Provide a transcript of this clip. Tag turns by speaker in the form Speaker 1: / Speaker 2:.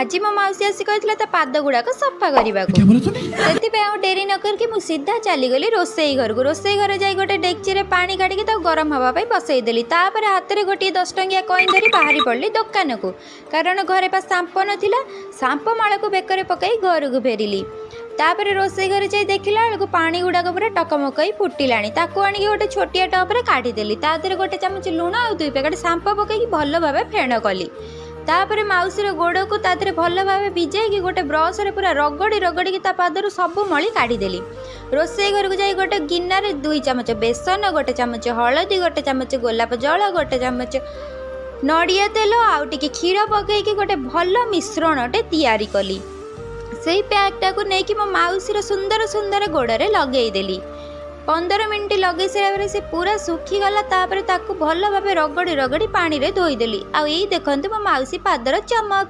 Speaker 1: ଆଜି ମୋ ମାଉସୀ ଆସି କହିଥିଲା ତା ପାଦ ଗୁଡ଼ାକ ସଫା କରିବାକୁ।
Speaker 2: क्या बोला तूने?
Speaker 1: ସେଥିପାଇଁ ଆଉ ଡେରି ନ କରିକି ମୁଁ ସିଧା ଚାଲିଗଲି ରୋଷେଇ ଘରକୁ। ରୋଷେଇ ଘରେ ଯାଇ ଗୋଟେ ଡେକ୍ଚିରେ ପାଣି କାଢ଼ିକି ତାକୁ ଗରମ ହେବା ପାଇଁ ବସେଇଦେଲି। ତାପରେ ହାତରେ ଗୋଟିଏ 10 ଟଙ୍କିଆ କଏନ୍ ଧରି ବାହାରି ପଡ଼ିଲି ଦୋକାନକୁ, କାରଣ ଘରେ ପା ସାମ୍ପୋ ନଥିଲା। ସାମ୍ପୋ ମାଳକୁ ବେକରେ ପକାଇ ଘରକୁ ଫେରିଲି। ତାପରେ ରୋଷେଇ ଘରେ ଯାଇ ଦେଖିଲା ବେଳକୁ ପାଣି ଗୁଡ଼ାକ ପୁରା ଟକମକ ହେଇ ଫୁଟିଲାଣି। ତାକୁ ଆଣିକି ଗୋଟେ ଛୋଟିଆ ଟପ୍ରେ କାଢ଼ିଦେଲି। ତା ଦେହରେ ଗୋଟେ ଚାମଚ ଲୁଣ ଆଉ 2 ପ୍ୟାକେଟ୍ ସାମ୍ପୋ ପକାଇକି ଭଲ ଭାବେ ଫେଣ କଲି। ତାପରେ ମାଉସୀର ଗୋଡ଼କୁ ତା ଦେହରେ ଭଲ ଭାବେ ଭିଜେଇକି ଗୋଟେ ବ୍ରସରେ ପୁରା ରଗଡ଼ି ରଗଡ଼ିକି ତା ପାଦରୁ ସବୁ ମଳି କାଢ଼ିଦେଲି। ରୋଷେଇ ଘରକୁ ଯାଇ ଗୋଟେ ଗିନାରେ 2 ଚାମଚ ବେସନ, ଗୋଟେ ଚାମଚ ହଳଦୀ, ଗୋଟେ ଚାମଚ ଗୋଲାପ ଜଳ, ଗୋଟେ ଚାମଚ ନଡ଼ିଆ ତେଲ ଆଉ ଟିକେ କ୍ଷୀର ପକାଇକି ଗୋଟେ ଭଲ ମିଶ୍ରଣଟେ ତିଆରି କଲି। ସେଇ ପ୍ୟାକ୍ଟାକୁ ନେଇକି ମୋ ମାଉସୀର ସୁନ୍ଦର ସୁନ୍ଦର ଗୋଡ଼ରେ ଲଗେଇଦେଲି। 15 ମିନିଟ୍ ଲଗେଇ ସାରିଲା ପରେ ସେ ପୁରା ଶୁଖିଗଲା। ତାପରେ ତାକୁ ଭଲ ଭାବେ ରଗଡ଼ି ରଗଡ଼ି ପାଣିରେ ଧୋଇଦେଲି। ଆଉ ଏଇ ଦେଖନ୍ତୁ ମୋ ମାଉସୀ ପାଦର ଚମକ।